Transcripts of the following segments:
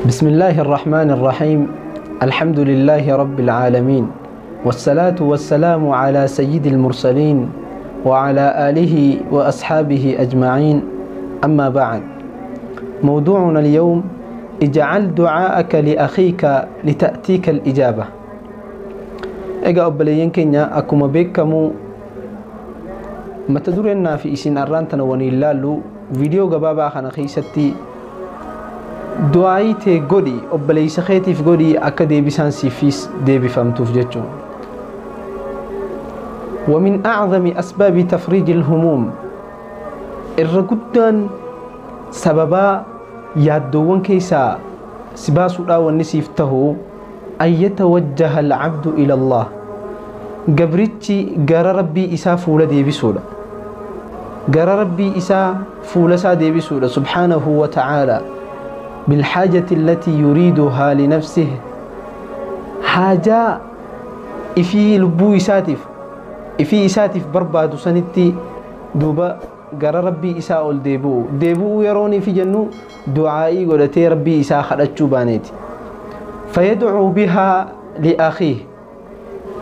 بسم الله الرحمن الرحيم. الحمد لله رب العالمين، والصلاة والسلام على سيد المرسلين وعلى آله وأصحابه أجمعين. أما بعد، موضوعنا اليوم: اجعل دعاءك لأخيك لتأتيك الإجابة. Egaa obboleeyyan keenya, akkuma beekamu mata dureen fi isin arraan tana waliin ilaallu viidiyoo gabaabaa kana keessatti du'aayii tee godhi, obboleessa keetiif godhi, akka deebisaan siifis deebifamtuuf jechuudha. ومن أعظم أسباب تفريج الهموم، irra guddaan sababaa yaaddoowwan keessaa si baasuudhaa wanni siif tahu، أن يتوجه العبد إلى الله، gabrichi gara Rabbii isaa fuula deebisuudha, gara Rabbii isaa fuula isaa deebisuudha سبحانه وتعالى، بالحاجة التي يريدها لنفسه، haajaa ifii lubbuu isaatiif ifii isaatiif barbaadu sanitti duuba gara Rabbii isaa ol deebi'u. Deebi'uu yeroon ifi jennu du'aa'ii godhatee Rabbii isaa kadhachuu baaneeti. فيدعو بها لأخيه،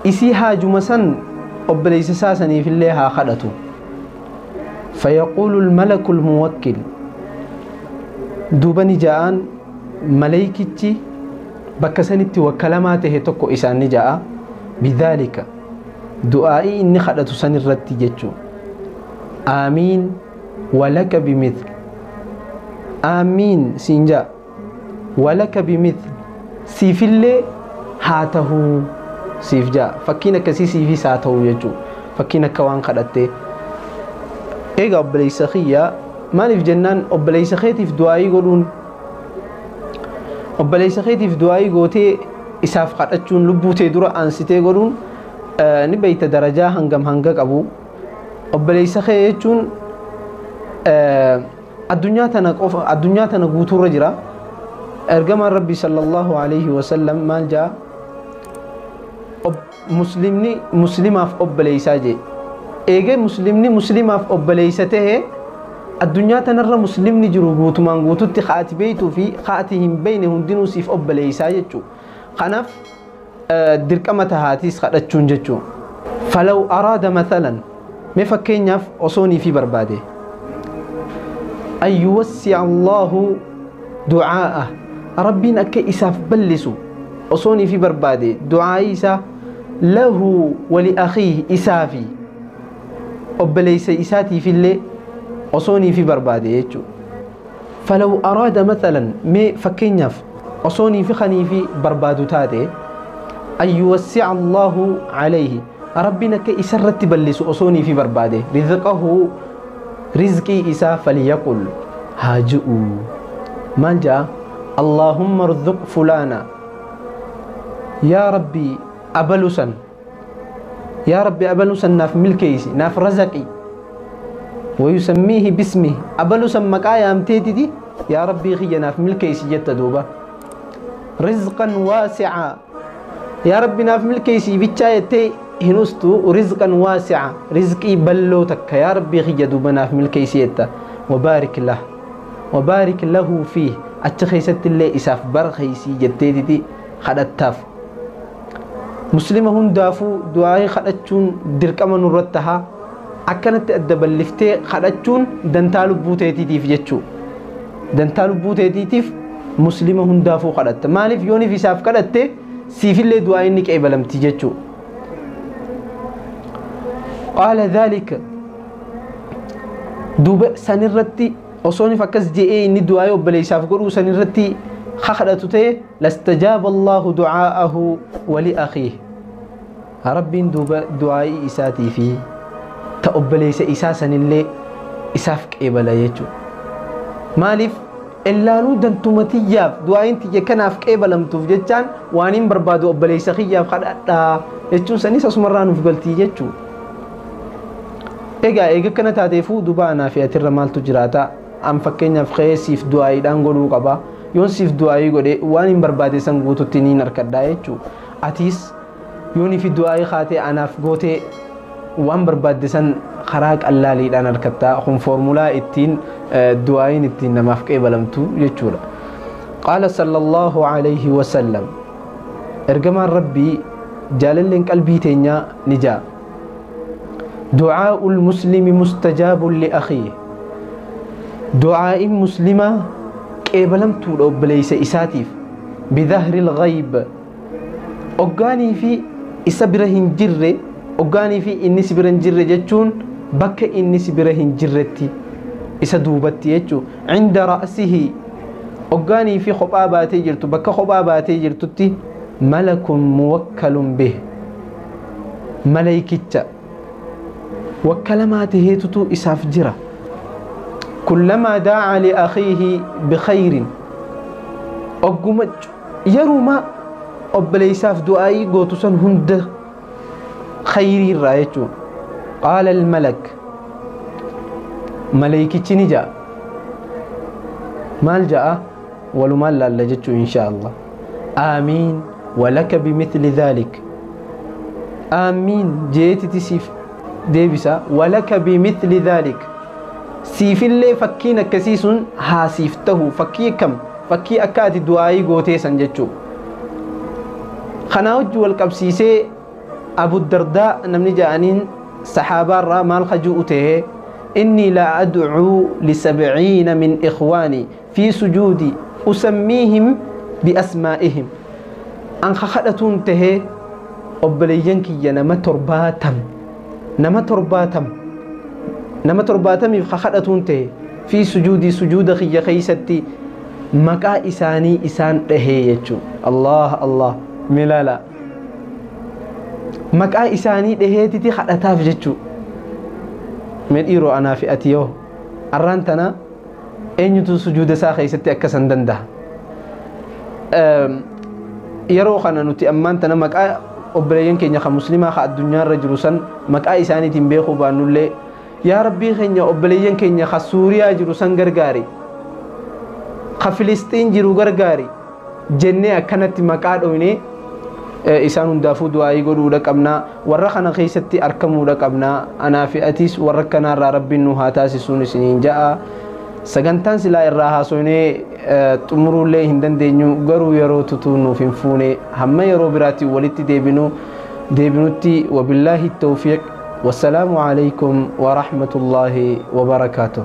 isii haajuma san obboleessa isaa saniifillee haa kadhatu. فيقول الملك الموكل، duuba ni ja'aan maleykichi bakka sanitti wakkalamaa tahe tokko isaan ni ja'a بذلك، du'aa'ii inni kadhatu san irratti jechuu، آمين ولك بمثل، aamiin siin ja'a، ولك بمثل، siifillee haa tahuu siif ja'a. Fakkiin akkasii siifis haa ta'uu jechuu, fakkiin akka waan kadhattee. Egaa obboleessa kiyya, maaliif jennaan obboleessa keetiif du'aayii godhuun, obboleessa keetiif du'aayii gootee isaaf kadhachuun, lubbuu tee dura aansitee godhuun, ni beeyta darajaa hangam hanga qabu. Obboleessa kee jechuun addunyaa tana qofa, addunyaa tana guutuurra jira. Ergamaan Rabbi صلى الله عليه وسلم maal jaa? Muslimni muslimaaf obboleessaa jee. Eegee muslimni muslimaaf obboleessa ta'e, addunyaa tanarra muslimni jiru guutumaan guututti haati beeytuu fi haati hin beeyne hundinuu siif obboleessaa jechuu. Kanaaf dirqama tahaatiis kadhachuun jechuu. فلو أراد مثلا، mee fakkeenyaaf osoo fi barbaade، أن يوسع الله دعاءه، Rabbiin akka isaaf bal'isu osoo fi barbaade du'aa'ii isaa، له ولأخيه، isaafi obboleessa isaatiifillee osoo fi barbaade jechuudha. فلو أراد مثلا، mee fakkeenyaaf osoo fi kanii fi barbaadu taate، أن يوسع الله عليه، Rabbiin akka isarratti bal'isu osoo fi barbaade، رزقه، rizqii isaa، فليقل، haa ji'u. Maal ja'a? اللهم ارزق فلانا، yaa Rabbii abalu san, yaa Rabbi abalu san naaf milkeeysi, naaf razaqi. ويسميه باسمه، abalu san maqaa yaamteetiti yaa Rabbii kiyya naaf milkeeysi jetta. Duuba رزقا واسعا، yaa Rabbi naaf milkeeysi bichaa jettee hin ustu. رزقا واسعا، rizqii balloo takka yaa Rabbii kiyya duuba naaf milkeeysi jetta. وبارك له، وبارك له فيه، achi keessatti illee isaaf barkeeysii jetteetiti kadhattaaf. Muslima hundaafuu du'aa'ii kadhachuun dirqama nurratti tahaa. Akkanatti adda balliftee kadhachuun dantaa lubbuu teetiitiif jechuu, dantaa lubbuu teetiitiif muslima hundaafuu kadhatta. Maaliif? Yoonif isaaf kadhatte siifillee du'aa inni qeebalamti jechuu. قال ذلك، duuba sanirratti osoonif akkas je'ee inni du'aa'ii obboleessaaf godhuu sanirratti kadhatu ta'e، لاستجاب الله دعاءه ولأخيه، Rabbiin duuba du'aa'ii isaatii fi ta obboleessa isaa sanillee isaaf qeebala jechuudha. Maaliif? Illaanuu dantuma tiyyaaf du'aa'iin tiyya kanaaf qeebalamtuuf jechaan waan hin barbaadu obboleessa kiyyaaf kadhadhaa jechuun sanis asumarraa nuuf galtii jechuudha. Egaa eega akkana taateefuu duuba anaa fi atirra maaltu jiraata? An fakkeenyaaf ka'ee siif du'aa'iidhaan godhuu qaba. Yoon siif du'aa'ii godhe waan hin barbaade san guututti niin harkadhaa jechuudha. Atiis yoon fi du'aa'ii kaatee anaaf gootee waan barbaadde san karaa qallaaliidhaan harkattaa. Kun foormulaa ittiin du'aa'iin ittiin namaaf qeebalamtu jechuudha. Qaala sallallahu alayhi wasallam, ergamaan Rabbii jaalalleen qalbii teenyaa ni ja'a: du'aa'ul muslimi mustajaabun li akhiihi. Du'aa'iin muslimaa qeebalamtuudha obboleeysa isaatiif. Bidahri lghayb, oggaanii fi isa bira hin jirre, oggaanii fi inni si bira hin jirre jechuun bakka inni si bira hin jirretti, isa duubatti jechuu. Cinda ra'sihi, oggaanii fi kophaa baatee jirtu, bakka kophaa baatee jirtutti, malakun muwakkalun bih, malaykicha wakkalamaa taheetutu isaaf jira. Kullamaa daaca liakhiihi bikhayrin, ogguma yeruma obboleeysaaf du'aa'ii gootu san hunda khayrii irraa jechuun. Qaala almalak, malaykichi ni ja'a. Maal ja'a? Walumaan laalla jechuu insha Allah. Aamiin walaka bimithli dhalik. Aamiin jeetiti siif deebisa. Walaka bimithli dhalik, siifillee fakkiin akkasii sun haa siif tahu. Fakkii akkam? Fakkii akka ati du'aayii gootee san jechuu. Kanaa wajji wal qabsiisee Abu Dardaa namni ja'aniin saxaabaarraa maal kaju'u tahee: innii la adcuu lisabciina min ikhwaanii fi sujuudii usammiihim biasmaa'ihim. An kakadhatuun tahee obboleeyyan kiyya nama 70, nama 70, nama 70f kakadhatuun tahe. Fi sujuudii, sujuuda kiyya keeysatti maqaa isaanii isaan dhahee jechuu. Allah Allah, milaala, maqaa isaanii dhaheetiti kadhataaf jechuu. Mee dhiiroo, anaa fi ati yoo arraan tana eenyutu sujuuda isaa keessatti akkasan danda'a? Yeroo kana nuti ammaan tana maqaa obboleeyyan keenya kan muslimaa ka addunyaarra jiru san maqaa isaaniitiin beekuu baannullee, yaa Rabbii keenya, obboleeyyan keenya ka Suuriyaa jiru san gargaari, ka Filisxiin jiru gargaari jennee akkanatti maqaa dhoynee isaan hundaafuu du'aayii godhuudha qabnaa. Warra kana keessatti argamuudha qabnaa. Anaa fi atis warra kanaarraa Rabbiin nu haa taasisuun isiniin ja'a. Sagantaan silaa irraa haasoynee xumuruullee hin dandeenyu, garuu yeroo tutuu nuuf hin fuune. Hamma yeroo biraatti walitti deebinu deebinutti, wabillaahi tawfiiq, wassalaamu alaykum warahmatullaahi wabarakaatuh.